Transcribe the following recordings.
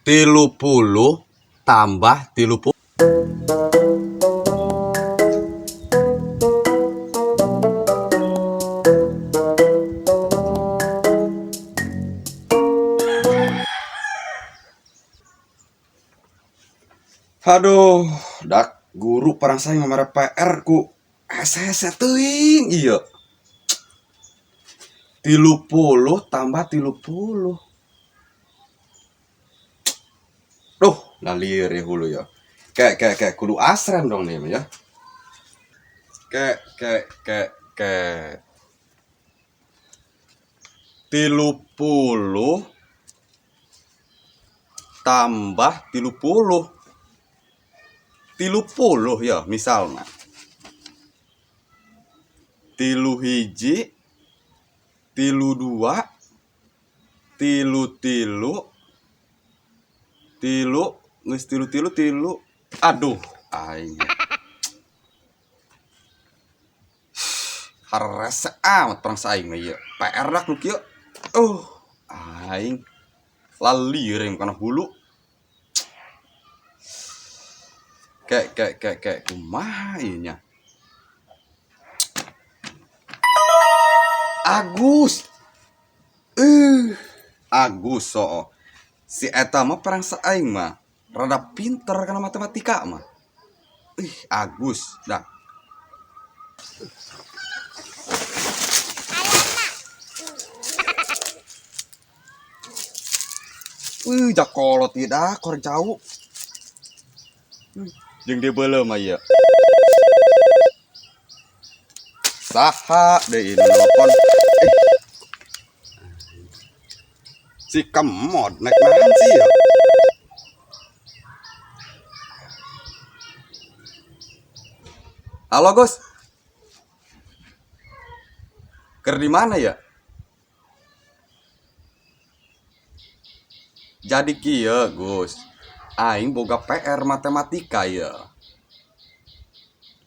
30 tambah 30. Aduh, dak guru parang saya ngamare PR ku hese-hese teuing ieu. 30 tambah 30. Duh, lalir ya hulu ya. Kayak kayak kayak kudu asren dong nih ya. Kayak kayak kayak kayak 30 tambah 30. 30 ya misalnya. 3 hiji, 3 2, 3 3, 3, geus 3 3 3. Aduh, aing. Harese amat perang saing mah ieu. PR dak nu kieu. Aing lalir yang kana hulu. Kayak kayak kayak kayak kumaha ieu nya. Agus. Agus soo. Si eta mah perang saing mah rada pinter kana matematika mah. Ih, Agus dah. Wih, jakolot ieu dah, kor jauh. Jeung dibeuleuh mah ieu. Saha deui nu nelpon? Si kemod nek nahan sih ya. Halo Gus. Ker di mana ya? Jadi kieu Gus, aing boga PR matematika ya.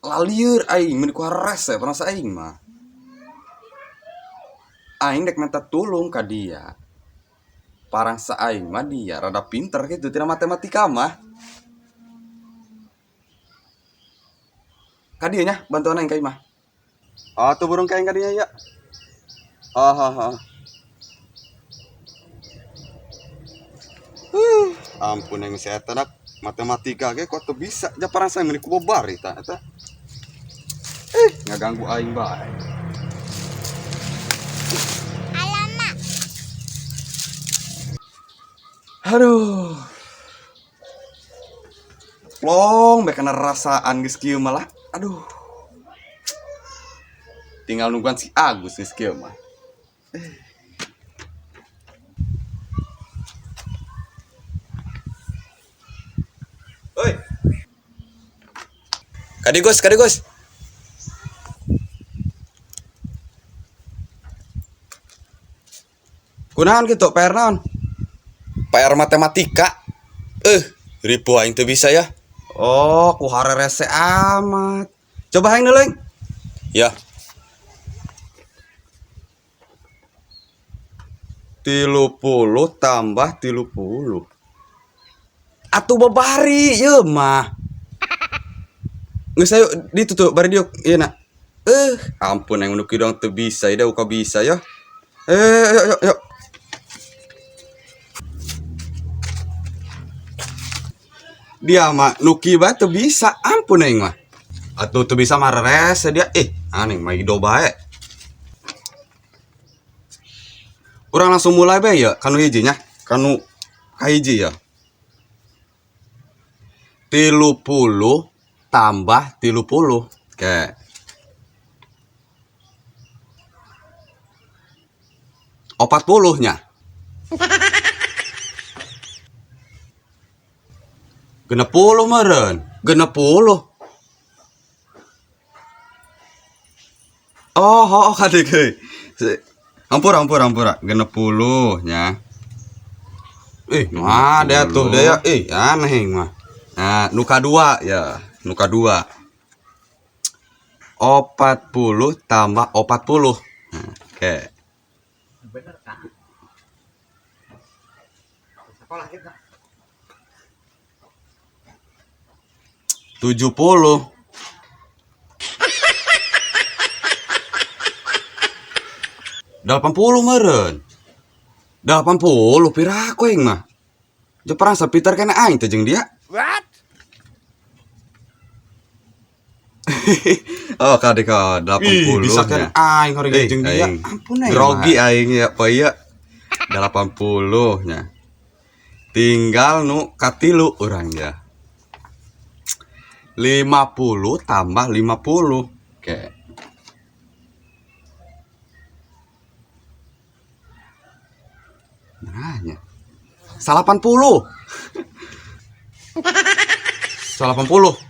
Lalieur aing mun ku harese parasa aing mah. Aing dek minta tulung ka dia. Parangsa aing mah dia rada pinter gitu tina matematika mah. Ka dieu nya bantuan aing ka imah. Oh, tuh burung ka aing ka dieu ya. Oh, oh, oh. Ampun yang si eta dak matematika ge kok teu bisa ja parangsa meuni ku babari ta eta. Ngaganggu aing bae. Alamak. Aduh. Plong bae kana rasaan geus kieu malah. Aduh. Tinggal nungguan si Agus geus kieu mah. Oi. Kadi Gus, kadi Gus. Kunaon kitu PR naon? PR matematika. Ribu aing teu bisa ya. Oh, ku harerese amat. Coba aing neuleung. Ya. 30 tambah 30. Atuh babari ieu mah. Geus ayo ditutup bari diuk ieu na. Ampun aing nu kieu doang teu bisa, ieu uka bisa ya. Yuk, yuk, yuk. Dia mah nuki bae teu bisa, ampun aing mah. Atuh teu bisa mah rese dia. Aneh mah ido bae. Urang langsung mulai bae ya, kanu hiji nya, kanu kahiji ya. 30 tambah 30. Oke. 40 nya. 60 meureun. 60. Oh, oh, oh, kade ge. Ampura, ampura, ampura. 60 nya. Nah, dia tuh, dia ya. Aneh mah. Nah, nu kadua ya, nu kadua. 40 tambah 40. Nah, oke. Bener kan? Sekolah kita. 70. 80 meureun. 80 piraku aing mah. Je perang sapitar kana aing teh jeung dia. What? Oh, kade ka 80 Ih, bisa kan nya. aing horeng Eh, jeung dia. aing. Ampun aing. Grogi mah. aing ya, pa ieu. 80 nya. Tinggal nu katilu urang ya. 50 tambah 50. Oke. Nanya. 80. 80.